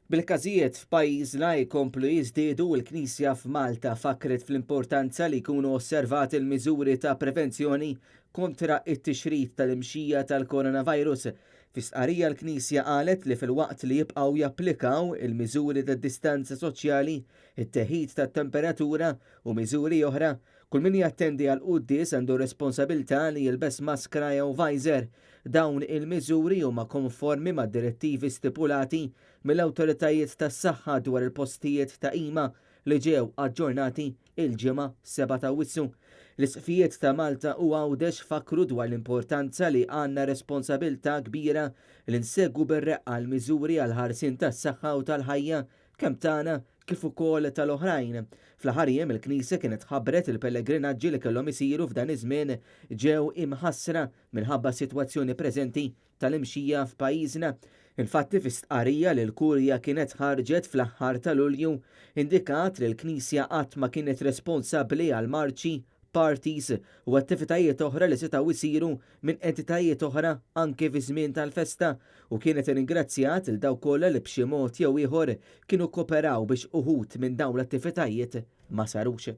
Bil-każijiet f'pajjiżna jkomplu jiżdiedu, il-Knisja f'Malta fakkret fl-importanza li jkunu osservati l-miżuri ta' prevenzjoni kontra t-tixrid tal-imxija tal-coronavirus. Fi stqarrija l-Knisja qalet li filwaqt li jibqgħu japplikaw il-miżuri ta' distanza soċjali, it-teħid tat-temperatura u miżuri oħra, Kull min jattendi għall-quddies għandu r-responsabilità li jilbes maskra jew visor. Dawn il-miżuri huma konformi mad-direttivi stipulati mill-awtoritajiet tas-saħħa dwar il-postijiet ta' qima li ġew aġġornati il-Ġimgħa 7 t'Awwissu. L-Isqfijiet ta' Malta u Għawdex fakkru dwar l-importanza li għandna responsabilità kbira li nsegwu bir-reqqa l-miżuri għall-ħarsien tas-saħħa u tal-ħajja kemm tagħna kif ukoll tal-oħrajn. Fl-aħħar jiem il-Knisja kienet ħabbret il-pellegrinaġġi li kellhom isiru f'dan iż-żmien ġew imħassra minħabba s-sitwazzjoni preżenti tal-imxija f'pajjiżna. Infatti fi stqarrija li l-Kurja kienet ħarġet fl-aħħar ta' Lulju indikat li l-Knisja qatt ma kienet responsabbli għal marċi, parties u attivitajiet oħra li setgħu jsiru minn entitajiet oħra anke fi żmien tal-festa u kienet irringrazzjat lil dawk kollha li b'xi mod jew ieħor kienu kkoperaw biex uħud minn dawn l-attivitajiet ma sarux.